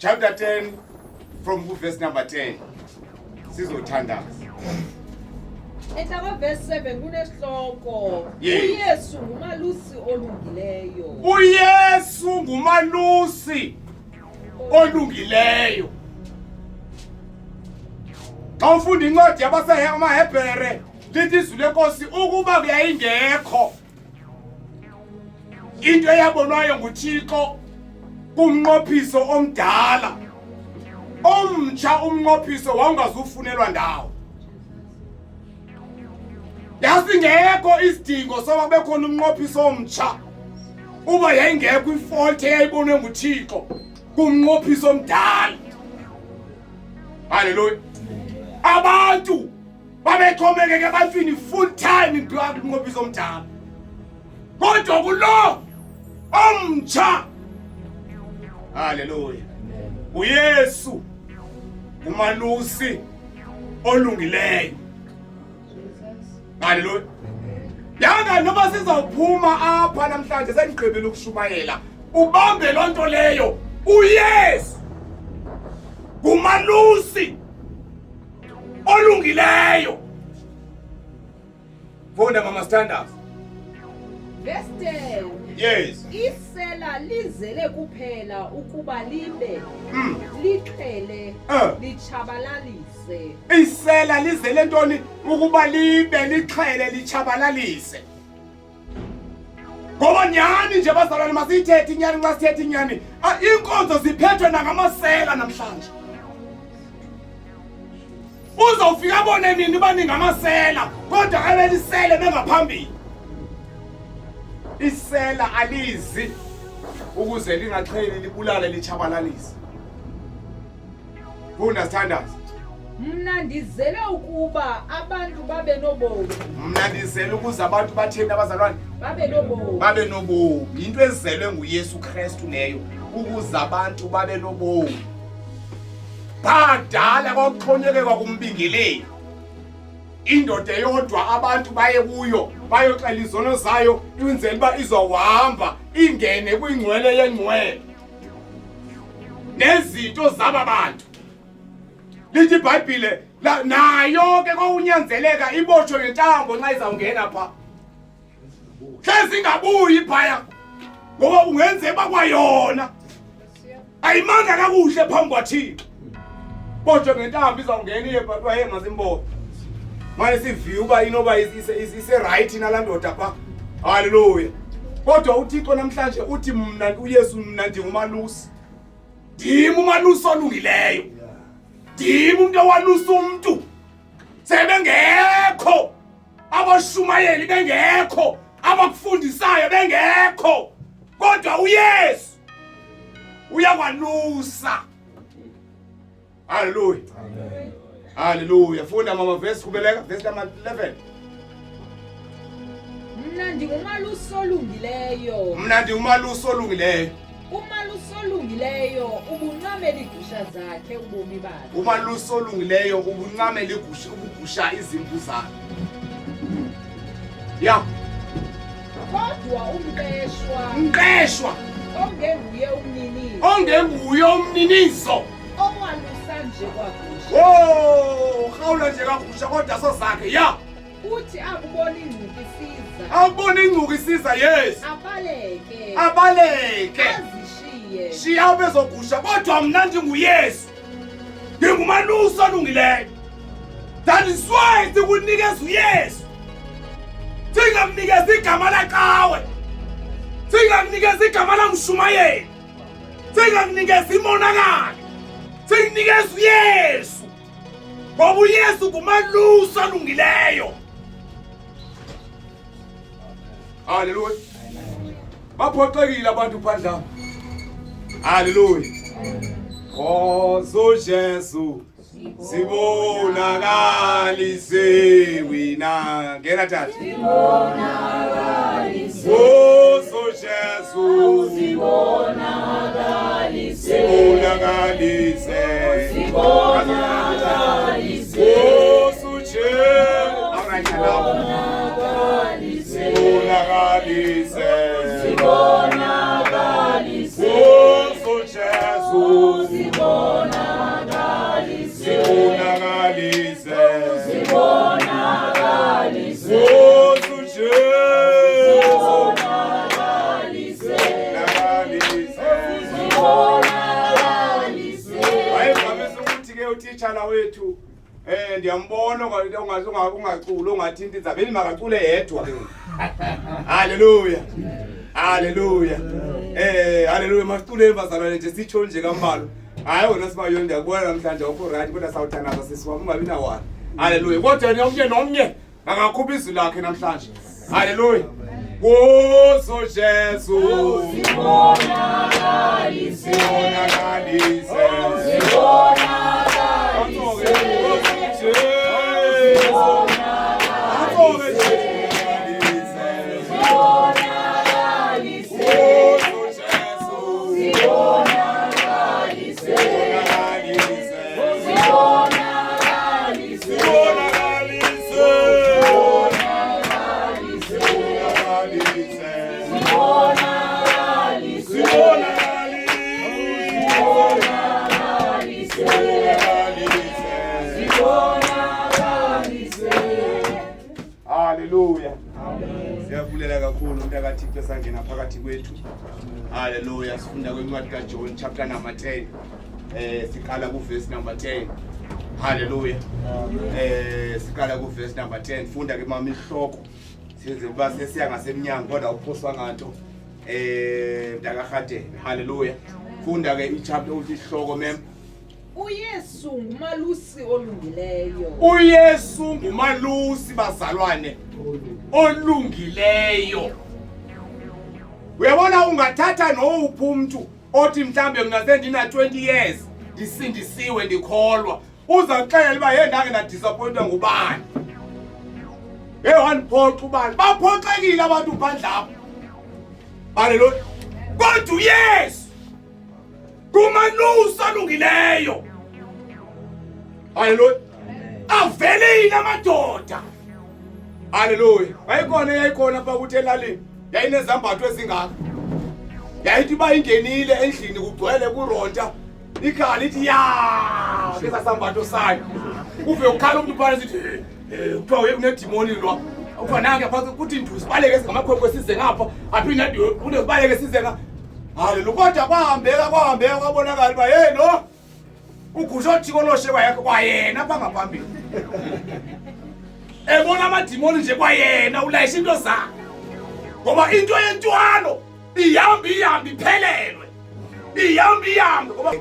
Chapter 10 from verse number 10. Sizothandaza. Enhla kwavesi 7 kunesihloko. Yes. UYesu ngumalusi olungileyo. uYesu ngumalusi olungileyo. Xa ufunda incwadi yabaseAmahebhere lithi izwi lenkosi ukuba kuyayingekho into eyabonwayo nguThixo kumnqophiso omdala omtsha umnqophiso wawungazufunelwa ndawo yasingekho isidingo soba kube khona umnqophiso omtsha uba yayingekho ifault eyayibonwe nguThixo kumnqophiso omdala. Haleluya. Abantu babexhomekeke ebantwini full time kumnqophiso omdala, kodwa kulo omtsha, haleluya, uYesu umalusi olungileyo. Haleluya. Yanga noba sizawuphuma apha namhlanje sendigqibile ukushumayela, ubambe loo nto leyo. UYesu ngumalusi olungileyo. Funda, mama Standards. Verse 10. Yes. Isela lizele kuphela ukuba libe lixhele litshabalalise. Isela lizele ntoni? Ukuba libe, lixhele, litshabalalise. Ngoba nyhani nje bazalwane, masiyithethe inyani. Xa sithethe inyani, iinkonzo ziphethwe nangamasela namhlanje. Uzawufika abone nini uba ningamasela, kodwa ebelisele bengaphambili. Isela alizi ukuze lingaxheli, libulale, litshabalalise. Funda, sithandazi. Mna ndizele ukuba abantu babe nobomi. Mna ndizele ukuze abantu batheni, abazalwane? Babe nobomi. Babe nobomi. Yinto ezelwe nguYesu Kristu leyo, ukuze abantu babe nobomi. Badala kwakuxhonyekekwa kumbingeleli, indoda eyodwa abantu baye kuyo bayoxela izono zayo, kwenzela uba izohamba ingene kwingcwele yengcwele nezinto zaba bantu. Lithi iBhayibhile nayo ke kwawunyanzeleka ibotshwe ngentambo nxa izawungena pha, hlezi ingabuyi phaya, ngoba kungenzeka uba kwayona ayimanga kakuhle phambi kwaThixo. Botshwe ngentambo, izawungena iye pha, kuthiwa, "Hey, masimbone mane siviwe uba inoba ise-right nalaa ndoda pha." Halleluya. Kodwa uThixo namhlanje uthi, "Mna uYesu, mna ndingumalusi, ndim umalusi olungileyo, ndim umntu owalusa umntu sebengekho abashumayeli, bengekho abakufundisayo, bengekho, kodwa uYesu uyakwalusa." Haleluya, haleluya. Funda, mama, verse, qhubeleka, verse number 11. Mna ndingumalusi olungileyo. Mna ndingumalusi olungileyo. Umalusi olungileyo ubuncamela iigusha zakhe ubomi bakhe. Umalusi olungileyo ubuncamela igusha, ubugusha, izimvu zakhe, ya. Kodwa umqeshwa Umqeshwa ongenguye umninizo, ongenguye umninizo, owalusa nje kwagusha, wo rhawula nje kagusha kodwa sozakhe, ya. Uthi akubona ingcuka isiza, Awubona ingcuka isiza, yes, abaleke, abaleke, azishiye. Shiya bezogusha. Kodwa mna ndinguYesu, ndingumalusi olungileyo. That is why sikunikeza uYesu, singakunikeza igama laqawe, singakunikeza igama lamshumayeli, singakunikeza imonakalo, sikunikeza uYesu, ngoba uYesu ngumalusi olungileyo. Haleluya. Baphoxekile abantu phandle apha. Haleluya. Khozo Jesu sibonakalise wina. Ngena, tata. Khozo Jesu sibonakalise. Khozo Jesu. All right, now. Sibonakalise. Khozo Jesu. Jesu Uzibonakalise. Zibonakalise. Uzibonakalise. Nkosi uJesu Uzibonakalise. Bonakalise. Uzibonakalise. Wayevamise ukuthi ke utitshala wethu eh ndiyambona ungaculi ungathinti inzabeni makacule yedwa ke ngoku. Haleluya. Haleluya. Eh haleluya masiculeni bazalwane nje sitsho nje kambalwa. Hayi wena sibayoni ndiyakubona namhlanje awukho right kodwa sawuthandaza sisi wami ungabi nawari. Haleluya. Kodwa yena omnye nomnye akakhupha izwi lakhe namhlanje. Haleluya. Kuzo Jesu. Uzibonakalise. Uzibonakalise. Uzibonakalise. Uzibonakalise. Uzibonakalise. Uzibonakalise. Uzibonakalise. Uzibonakalise. Uzibonakalise. Haleluya. Siyabulela kakhulu mntakaThixo esangena phakathi kwethu. Haleluya. Sifunda kwincwadi kaJohn chapter number 10. Eh siqala ku verse number 10. Haleluya. Eh siqala ku verse number 10. Funda ke mama ihloko. Size kuba sesiya ngasemnyango kodwa uphoswa nganto. Eh mntakaRhadebe. Haleluya. Funda ke ichapter uthi ihloko mem. uYesu ngumalusi olungileyo. uYesu ngumalusi bazalwane olungileyo. Uyabona ungathatha nowuphi umntu othi mhlambe mna sendina 20 years ndisindisiwe ndikholwa uza kuxelela uba hey ndake ndadisappointwa ngubani. Hey wandiphoxa ubani. Baphoxekile abantu phandle apha. Haleluya. Kodwa uYesu ngumalusi olungileyo. Haleluya. Avelile amadoda. Haleluya. Wayikhona yayikhona apha kuthi elalini. Yayinezambatho ezingaka. Yayithi uba ingenile endlini kugcwele kuronta. Ikhala ithi ya ngesa sambatho sayo. Uve ukhala umntu phana sithi eh kuthiwa uye kunedimoni lwa. Kuthiwa nange phantsi kuthi ndu sibaleke singamakhwenkwe size ngapha. Aphinde kude sibaleke size nga. Haleluya. Kodwa kwahambeka kwahambeka kwabonakala uba hey lo ugusha othikoloshe kwayakho kwayena apha ngaphambili. Ebona amadimoni nje kwayena ulayisha into zakhe. Ngoba into yentwalo ihamba ihamba iphelelwe. Ihamba ihamba ngoba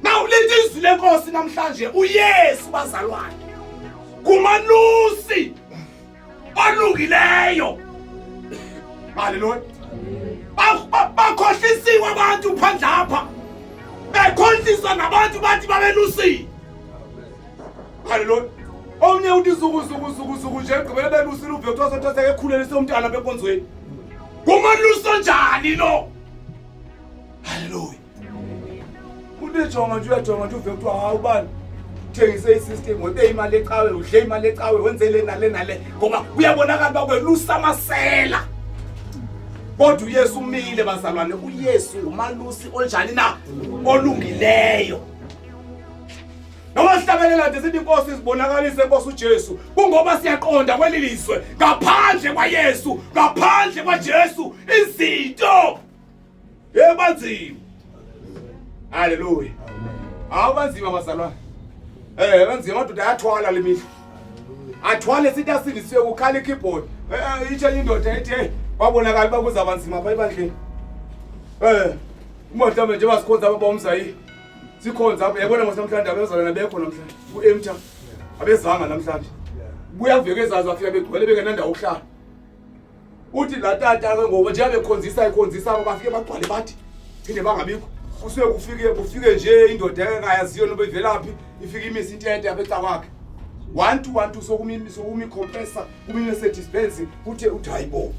Now lithi izwi lenkosi namhlanje uYesu bazalwane. Kumalusi olungileyo. Haleluya. Bakhohlisiwe abantu phandle apha. Bekhohliswa ngabantu bathi babelusile. Haleluya. Omnye uthi suku suku suku suku nje egqibele belusile uve kuthiwa sothiwa sekekhulelise umntana apha enkonzweni. Ngumalusi onjani lo? Haleluya. Uthi jonga nje uyajonga nje uve kuthiwa hawu ubani uthengise isystem webe imali ecawe udle imali ecawe wenze le nale nale ngoba kuyabonakala uba kwelusa amasela. Kodwa uYesu umile bazalwane, uYesu ngumalusi onjani na? Olungileyo. Noma sihlabelela nje sithi inkosi izibonakalise inkosi uJesu kungoba siyaqonda kweli lizwe ngaphandle kwaYesu ngaphandle kwaJesu izinto yebanzima. Haleluya. Hawu banzima bazalwane. Eh banzima amadoda ayathwala le mihla. Athwale sithi asindisiwe kukhala ikeyboard. Eh itshe indoda ethi hey kwabonakala uba kuzaba nzima pha ebandleni. Eh uma mhlawumbe njengoba sikhonza aba bomzayi. Sikhonza apha yabona mos namhlanje abezalwana bekho namhlanje. U-Emtha abezanga namhlanje. Buya kuveke ezazi wafika begcwele bengenandawo yokuhlala. Uthi la tata ke ngoba nje abekhonzisa ekhonzisa abo bafike bagcwale bathi phinde bangabikho. Kusuke kufike kufike nje indoda engayaziyo noba ivelaphi ifike imise intente apha ecakwakhe. 1 2 1 2 sokumi sokumi compressor kumi Mercedes Benz uthe uthi hayibo.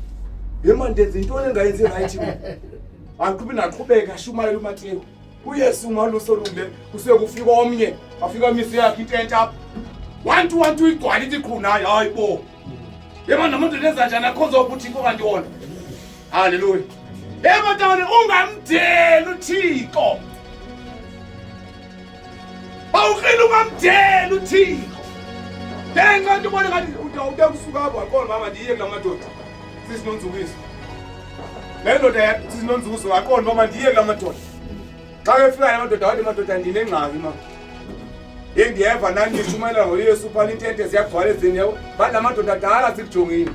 Yema ndenza intoni engayenzi right mina. Aqhube naqhubeka ashumayela uMateyu. uYesu umalusi olungileyo kusuke kufika omnye afika amise yakhe intente apha. 1 2 1 2 igcwale ithi qhu nayo hayi bo. Yebo nomuntu nenza njani akhonza ubuthixo kanti wona. Haleluya. Yebo ntabane ungamdeli uThixo. Bawukrila ungamdeli uThixo. Ngenxa nto ubone ngathi ude kusuka apho waqonda mama ndiye kula madoda. Sisinonzukiso. Le ndoda sisinonzukiso waqonda mama ndiye kula madoda. Xa kefika la madoda wathi madoda ndinengxaki ma. Yeyi ndiyeva nani nishumayela ngoYesu phana intente ziyagcwala ezini yabo. Bathi la madoda dala sikujongile.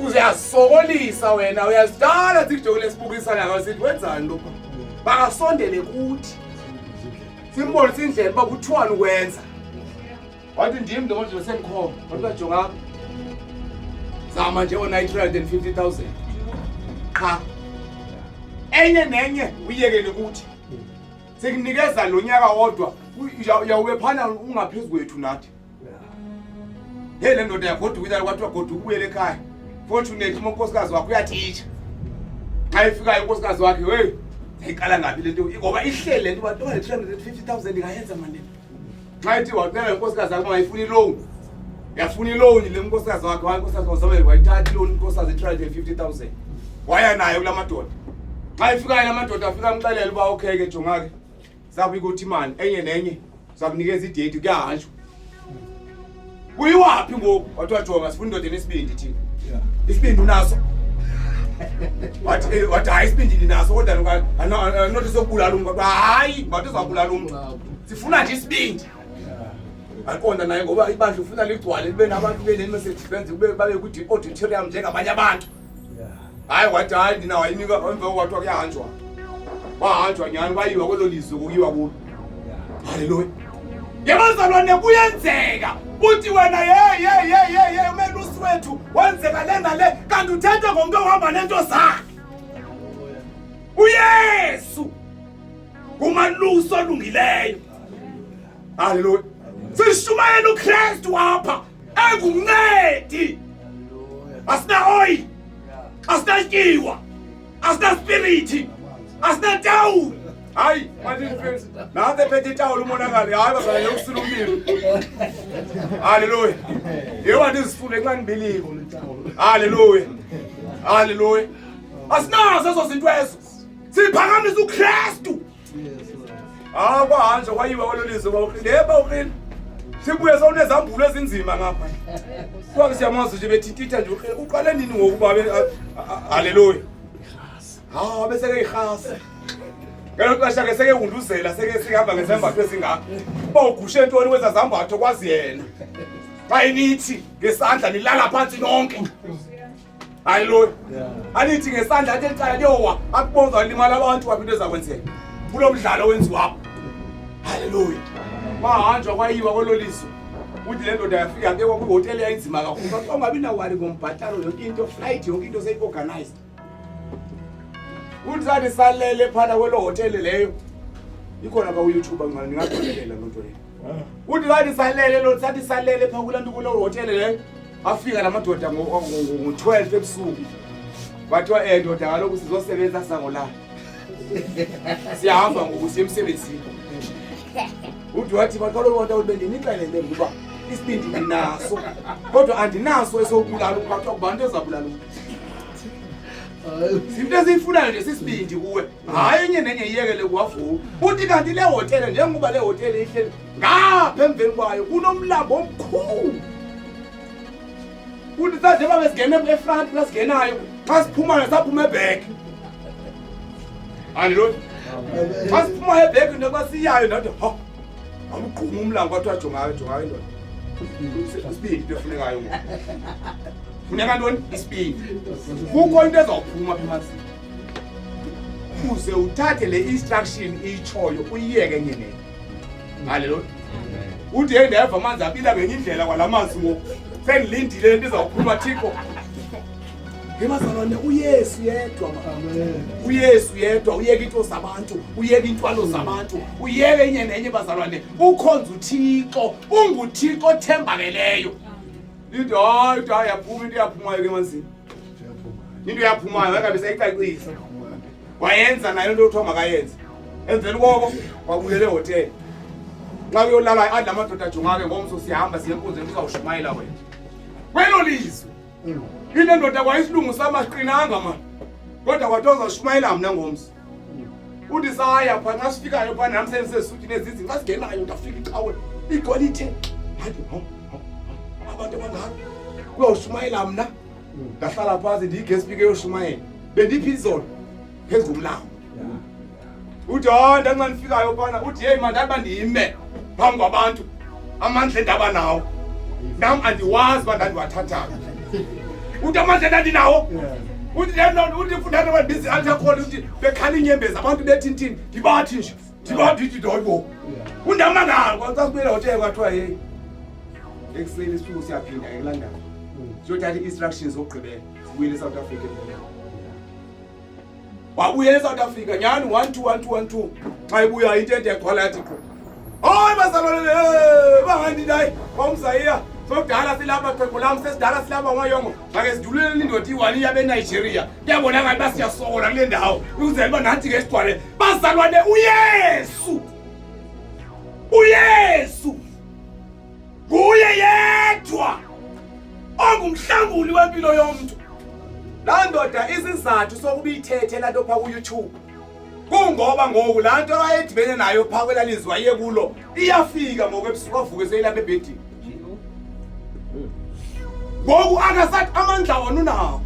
Uyasokolisa wena uyazidala sikujongile sibukisana ngayo sithi wenzani lo pha. Bakasondele kuthi. Simbonise indlela uba kuthiwani ukwenza. Wathi ndim lo nje sendikhona. Wathi bajonga apha. Zama nje ona i-350 000. Qha. Enye nenye uyekele kuthi. Sikunikeza lo nyaka wodwa uyawube phana ungaphezu kwethu nathi. Hey le ndoda yagoduka ilali kwathiwa goduka ubuyele ekhaya. Fortunately uma unkosikazi wakhe uyatitsha. Xa ifikayo unkosikazi wakhe hey yayiqala ngapi le nto ngoba ihlele le nto uba le 350 000 ndingayenza mani le Xa ethi wacela unkosikazi wakhe mayifuna iloan. Yafuna iloan le nkosikazi wakhe waye unkosikazi wakhe wayithatha iloan unkosikazi i-350 000. Waya nayo kula madoda. Xa ifikayo la madoda afika amxelela uba okay ke jonga ke. Sabe ukuthi imali enye nenye sakunikeza idate kuyahanjwa. Uyiwaphi ngoku? Wathiwa jonga sifuna indoda enesibindi thina. Isibindi unaso. Wathi eh, wathi hayi isibindi ndinaso kodwa anothi sokubulala umntu. Hayi, ngathi uzawubulala umntu. Sifuna nje isibindi. Aqonda naye ngoba ibandla ufuna ligcwale libe nabantu bele message benze kube babe ku auditorium njengabanye abantu. Hayi wathi hayi ndina wayinika emva kwathiwa kuyahanjwa. Wahanjwa nyhani kwayiwa kwelo lizwe kuyiwa kulo. Haleluya. Yebazalwane kuyenzeka uthi wena ye ye ye ye ye umelusi wethu wenzeka le nale kanti uthetha ngomntu ohamba nento zakhe. UYesu ngumalusi olungileyo. Haleluya. Sishumayela uKristu apha engumncedi. Asina oil. Asinatyiwa. Asinaspiriti. Asinatawuli. Hayi, manje mfethu. Nanti ephethe itawuli umonakalo. Hayi bazalwane usula umlilo. Haleluya. Yebo andizifune nxa ndibiliko. Haleluya. Haleluya. Asinazo ezo zinto ezo. Siphakamisa uKristu. Ah kwahanjwa kwayiwa kwelo lizwe bawuqile. Yebo bawuqile. Sibuye sewunezambulo ezinzima ngapha. Kuthiwa siyamazi nje bethintitha nje uqile. Uqale nini ngokuba haleluya. Hawu bese ke ihasa. Ngelo xesha ke seke wunduzela seke sihamba ngezembatho ezingaka. Uba ugushe ntoni kweza zambatho kwazi yena. Xa inithi ngesandla nilala phansi nonke. Haleluya. Anithi ngesandla athi elicala liyowa akubonga limala abantu waphi into ezakwenzeka. Kulo mdlalo wenziwa apha. Haleluya. Kwahanjwa kwayiwa kwelo lizwe. Uthi le ndoda yafika yabekwa kwihoteli yayinzima kakhulu. Bathi ungabi nawari ngombhatalo yonke into, flight yonke into seyi-organized. Uthi sathi salele phana kwelo hoteli leyo. Ikhona pa ku-YouTube ngcane ningagqibelela loo nto leyo. Uthi sathi salele lo sathi salele pha kula nto kulo hoteli leyo. Afika la madoda ngo-12 ebusuku. Bathiwa eh ndoda kaloku sizosebenza sangolala. Siyahamba ngoku siye emsebenzini. Uthi wathi bathi kaloku bantu ukuthi bendinixelele ngoba isibindi ndinaso kodwa andinaso esokubulala umntu kwathiwa kubantu ezabulala umntu. Into esiyifunayo nje sisibindi kuwe. Hayi enye nenye iyekele kuwavuka. Uthi kanti le hotele njengoba le hotele ihleli ngapha emveni kwayo kunomlambo omkhulu. Uthi saje babe singene efront la singenayo xa siphumayo saphuma eback. Haleluya. Xa siphuma eback into xa siyayo ndathi ho. Amgquma umlambo kwathiwa jongayo jongayo indoda. Isibindi into efunekayo ngoku. Funeka ntoni? Isibindi. Kukho into ezawuphuma apha emanzini. Uze uthathe le instruction iyitshoyo uyiyeke enye nenye. Haleluya. Uthi hey ndeva amanzi abila ngenye indlela kwala manzi ngoku. Sendilindile le nto izawuphuma Thixo. Ngebazalwane uYesu yedwa uYesu yedwa uyeke into zabantu uyeke intwalo zabantu uyeke enye nenye bazalwane ukhonza uThixo unguThixo othembakeleyo into hayi into hayi yaphuma into yaphumayo ke emanzini into yaphumayo yangabe seyicacisa wayenza nayo into othiwa makayenze emveni koko wabuyela ehotele nxa uyolala adla amadoda ajongake ngomso siyahamba siye enkonzweni uzawushumayela wena kwelo lizwe ile ndoda kwayisilungu samasiqinanga mani kodwa kwathiwa uzawushumayela mna ngomso. Uthi saya phaa nxa sifikayo phaa nam sendisesutini ezizi nxa singenayo ndafika icawe igolithe ndathi abantu abangaka kuyawushumayela mna. Ndahlala phantsi ndiyi-guest speaker yoshumayela, bendiphi izolo phezu komlambo. Uthi hayi, ndanxa ndifikayo phana, uthi yeyi mandathi uba ndime phambi kwabantu, amandla endaba nawo nam andiwazi uba ndandiwathathayo. Uthi amandla endandinawo, uthi uthi fundani uba ndibize i-altar call, uthi bekhala iinyembezi abantu bethi ntini, ndibathi nje ndibathi ndithi hayibo, undamangala. Kwasasibuyela hotele, kwathiwa heyi, ekuseni isithuku siyaphinda ke kulaa ndawo, siyothatha ii-instructions zokugqibela, sibuyele eSouth Africa. Wabuyela eSouth Africa nyhani. 1 2 1 2 1 2, xa ibuya intente yagcwala, yathi qho, hayi bazalwane, bangandithi hayi kwamzayiya sokudala silapha, xhego lam, sesidala silapha mayongo, make sidululeni indoda iyi-one yabeNigeria, kuyabonakala uba siyasokola kule ndawo, ukuzela uba nathi ke sigcwale. Bazalwane, uYesu, uYesu nguye yedwa ongumhlanguli wempilo yomntu. Laa ndoda, isizathu sokuba ithethe laa nto phaa kuYouTube kungoba ngoku laa nto ayedibene nayo phaa kwelaa lizwe aye kulo iyafika ngoku ebusuku, avuke seyilapha ebhedini. Ngoku akasathi amandla wona unawo.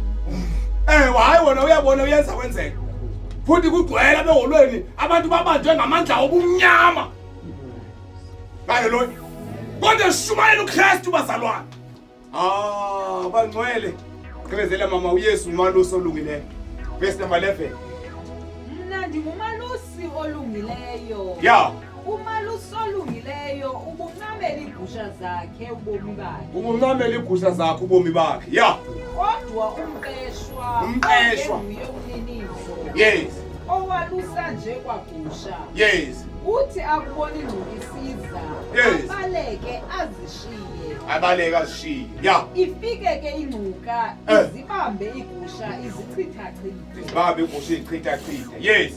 Ewe, hayi, wona uyabona, uyenza kwenzeka, futhi kugcwele abeholweni abantu babanjwe ngamandla obumnyama. Haleluya! Kodwa sishumayela uKristu, bazalwane. Ah, bangcwele, gqibezela mama. UYesu umalusi olungileyo, verse number 11. Mna ndingumalusi olungileyo. Umalusi olungileyo ubuncamela iigusha zakhe ubomi bakhe. Ubuncamela iigusha zakhe ubomi bakhe, ya. Kodwa umqeshwa, Umqeshwa. ongenguye umninizo, owalusa nje kwagusha, uthi akubona ingcuka isiza, abaleke azishiye. Abaleke azishiye, ya. Ifike ke ingcuka, izibambe iigusha, izichithachithe. Izibambe igusha, izichithachithe, yes.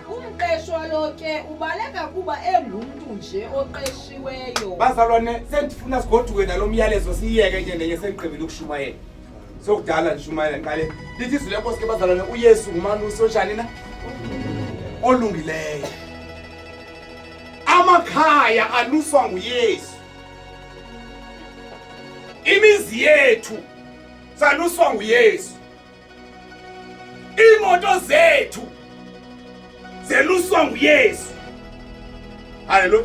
Umqeshwa lo ke ubaleka kuba engumntu nje oqeshiweyo. Bazalwane, sendifuna sigoduke nalo myalezo, siyiyeke enye nenye, sendigqibile ukushumayela, sokudala ndishumayela. Ndiqale lithi izwi lenkosi ke bazalwane, uYesu ngumalusi onjani na? Olungileyo. Amakhaya aluswa nguYesu, imizi yethu saluswa nguYesu, iimoto zethu zeluswa nguYesu. Haleluya!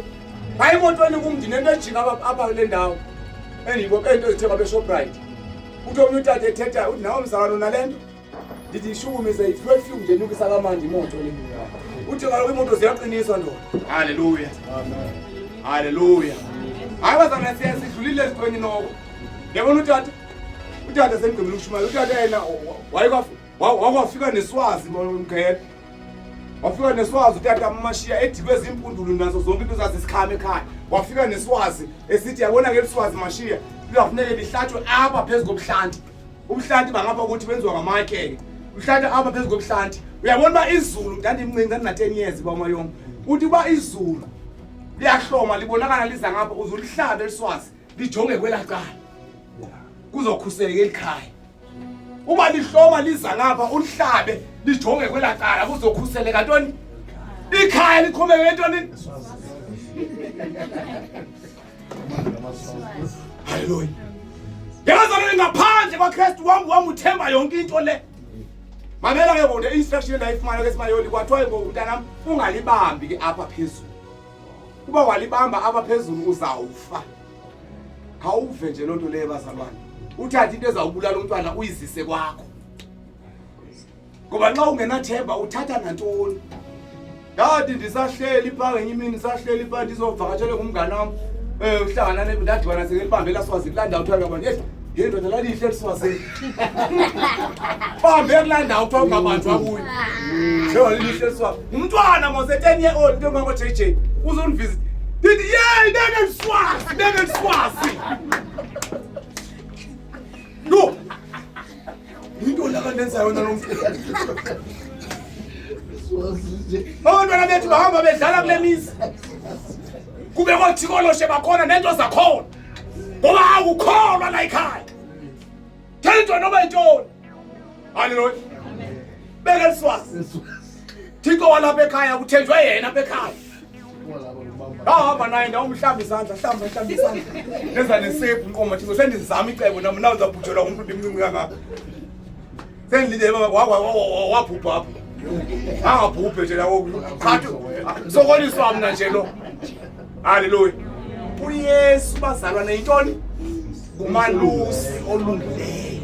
Phaa emotweni kum ndinento ejika apha kule ndawo endiyibo ento ezithengwa beShoprite. Uthi omnye utata ethetha, uthi nawe mzalwane unale nto, ndithi ishukumise i-perfume nje enukisa kamandi imoto le. Uthi kaloku iimoto ziyaqiniswa, ndoda. Haleluya, haleluya! Hayi bazalwane, siya sidlulile ezintweni noko. Yabona utata sendigqibile ukushumayela, utata yena wakwafika neswazi mgele, wafika neswazi utata Mashiya, edikwe zimpundulu nazo zonke into zazisikhama ekhaya. Wafika neswazi esithi, yabona ke liswazi Mashiya, lizafuneke lihlatshwe apha phezu kobuhlanti. Ubuhlanti bangapha ukuthi benziwa ngamatye ke, uhlante apha phezu kobuhlanti. Uyabona uba izulu, ndandimncinci, ndandina-10 years uba umayongo, uthi uba izulu liyahloma libonakala liza ngapha, uze ulihlabe eliswazi lijonge kwelaa cala, kuzokhuseleka elikhaya. Uba lihloma liza ngapha, ulihlabe lijonge kwelaa cala, kuzokhuseleka ntoni? Ikhaya. Liqhubeke ntoni? Haleluya! Yabazalwane, ngaphandle kwaKristu wam wam uthemba yonke into le. Mamela ke ngoku, i-instruction endayifumana ke simayoli, kwathiwa ngoku, mntanam, ungalibambi ke apha phezulu, uba walibamba apha phezulu uzawufa. Khawuve nje loo nto leyo bazalwane, uthathe into ezawubulala umntwana uyizise kwakho, ngoba nxa ungenathemba uthatha nantoni? Ndathi ndisahleli phaa ngenye imini, ndisahleli phaa, ndizovakatshele ngumngane wam, uhlangana, ndadibana sekelibambe laswazi kulaa ndawo kuthiwa ngabantu. Yeyi, ye ndoda, lalihle eliswazini, bambe kulaa ndawo kuthiwa kungabanjwa kuyo, njengoba lilihle eliswazi. Ngumntwana mos, e-10 year old, into engango-J J, uzondivisit. Ndithi yeyi, beke liswazi, beke liswazi. Yho, yinto lakandenza yona lo mntu. Abantwana bethu bahamba bedlala kule mizi, kube koothikoloshe bakhona neento zakhona, ngoba akukholwa la ekhaya, thenjwa noba yintoni. Haleluya! Beke liswazi. Thixo walapha ekhaya kuthenjwe yena apha ekhaya. Ahamba naye ndawumhlamba izandla, hlamba hlamba izandla. Ndenza nesephu inkomo Thixo sendizama icebo nam nawe uzabhujelwa ngumntu ndimncinci kangaka. Sendilinde baba wabhubha apha. Angabhubhe nje lawo qhathu. Sokoliswa mna nje lo. Haleluya. UYesu bazalwane yintoni? Ngumalusi olungileyo.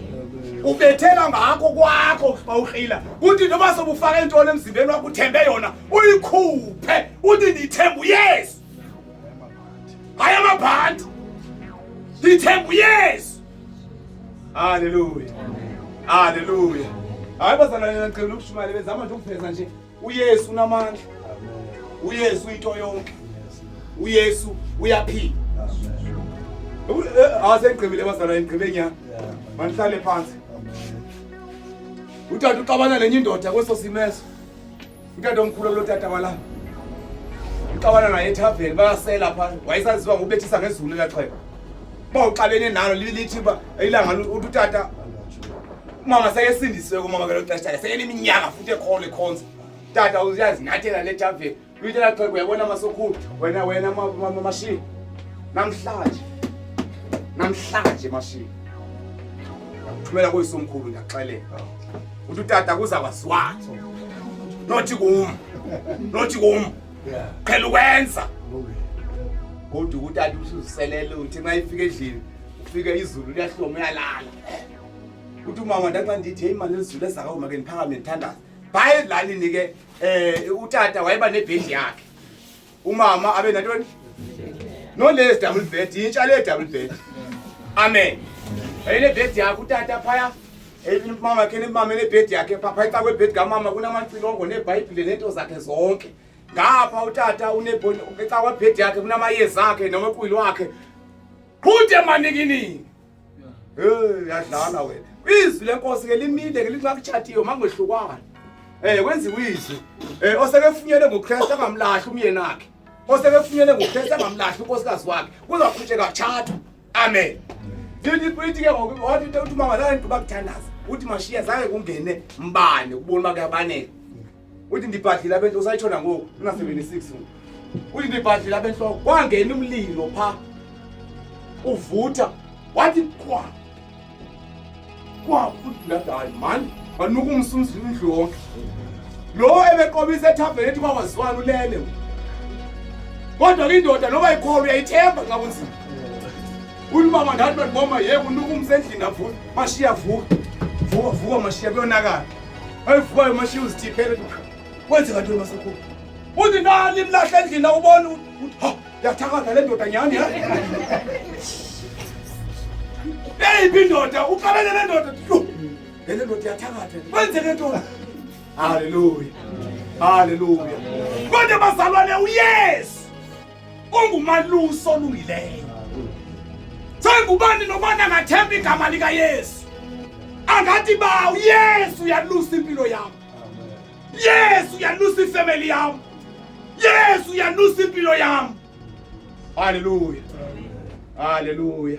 Ubethela ngakho kwakho xa ukrila. Kuthi noba sobufake intoni emzimbeni wakho uthembe yona, uyikhuphe uthi ndithemba uYesu. Hayi amabhanti. Ndithemba uYesu. Haleluya. Haleluya. Hayi bazalwane ngicela ukushumayela bezama nje ukuveza nje uYesu unamandla. uYesu uyinto yonke. uYesu uyaphila. Asengigqibile bazalwane ngigqibe nya. Manihlale phansi. Utata uxabana nenye indoda kweso simeso. Utata omkhulu kulo tata walapha. Uxabana naye ethaveni bayasela pha. Wayesaziwa ngokubethisa ngezulu elaxhego. Uba uxabene nalo lithi uba ilanga uthi utata umama sekesindisiwe kumama ngelo xesha seyeneminyaka futhi ekholwa ekhonza. Tata uyazinathela le thaveni. Uyitela xhego uyabona masokhulu wena wena mashiya. Namhlanje. Namhlanje mashiya. Ngakuthumela koyisomkhulu ndiyakuxelela. Uthi utata kuza kwaziwa. Nothi kum. Nothi kum. Qhela ukwenza. Kodwa utata usuziselele uthi nxa ifika endlini ufike izulu liyahloma uyalala. Uthi umama ndaxa ndithi hey mali izulu ezakawuma ke ndiphakame ndithandaze. Bhayi ezilalini ke eh utata wayeba nebhedi yakhe. Umama abe nantoni? No lezi double bed, intsha le double bed. Amen. Wayene bed yakhe utata phaya. Mama ke mama nebed yakhe pha phaya xa kwebed kamama kunamacilongo neBhayibhile nento zakhe zonke. Ngapha utata unebhoni xa kwebed yakhe kunamayeza akhe nomakwili wakhe. Qhude manikiniki. Hey yadlala wena. Izwi lenkosi ke limile ke lithi makutshatiwe mangehlukwana. Eh kwenziwa izwi. Eh osekefunyelwe nguKristu angamlahli umyeni wakhe. Osekefunyelwe nguKristu angamlahli unkosikazi wakhe. Kuzaqhutsheka kutshatwa. Amen. Lithi ithi ke ngoku wathi uthi mama zange ndigqiba kuthandaza. Uthi mashiya zange kungene mbane ukubona uba kuyabaneka. Uthi ndibhadlile abenhloko usayitsho nangoku una-76 ngoku. Uthi ndibhadlile abenhloko kwangena umlilo pha uvutha wathi kwa kwa uthi ndathi hayi mani wanuka umsi umzi indlu yonke. Lo ebeqobisa ethaveni ethi kwakwaziwana ulele ngoku. Kodwa ke indoda noba ikholwa uyayithemba xa kunzima. Uthi mama ndathi bandiboma ye kunuka umsi endlini ndavuka mashiya vuka vuka vuka mashiya kuyonakala. Ayivukayo mashiya uzithiphele kwenzeka ntoni masekhulu. Uthi nali mlahla endlini awubona uthi ha yathakatha le ndoda nyhani ha. Eyiphi indoda uxabene le ndoda. Le ndoda iyathakatha. Kwenzeke ntoni? Haleluya. Haleluya. Kodwa bazalwane uYesu ungumalusi olungileyo. Sengubani nobani angathemba igama likaYesu. Angathi ba uYesu uyalusa impilo yam. Yesu uyalusa ifamily yam. Yesu uyalusa impilo yam. Haleluya. Haleluya.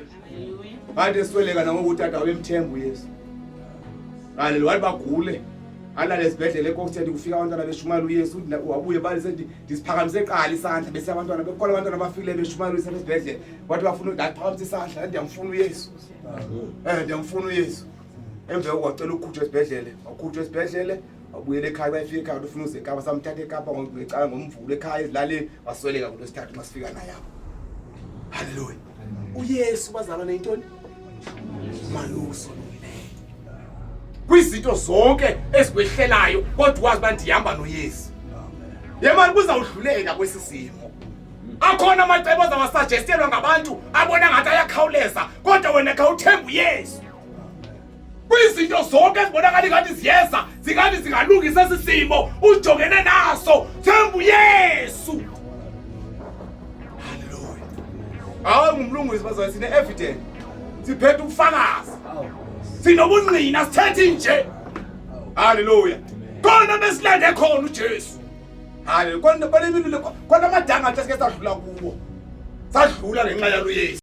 Bathi esweleka nangoku utata wabemthemba uYesu. Haleluya, wathi bagule. Alale esibhedlela eKokstad kufika abantwana beshumayela uYesu wabuye balise ndisiphakamise qala isandla bese abantwana bekhona abantwana abafikile beshumayela uYesu esibhedlela. Wathi bafuna ndaphakamisa isandla ndiyamfuna uYesu. Eh ndiyamfuna uYesu. Emva koko wacela ukukhutshwa esibhedlele, wakhutshwa esibhedlele wabuyela ekhaya bayefika ekhaya ufuna uze eKapa samthatha eKapa ngecala ngomvulo ekhaya ezilalini wasweleka kulwesithathu masifika naye apho. Haleluya. uYesu bazalwane yintoni? Malusi olungileyo. Kwizinto zonke ezikwehlelayo kodwa wazi uba ndihamba noYesu. Yemani kuzawudluleka kwesi simo. Akhona amacebo azawasuggestelwa ngabantu abona ngathi ayakhawuleza kodwa wena khawuthemba uYesu. Kwizinto zonke ezibonakala ingathi ziyeza zingathi zingalungisa esi simo ujongene naso themba uYesu. Haleluya. Hayi ngumlungisi bazalwane sine-evidence siphethe ubufakazi sinobungqina sithethi nje. Haleluya. Khona besilande khona uJesu. Haleluya. Khona amadanga athi sike sadlula kuwo. Sadlula ngenxa yalo Yesu.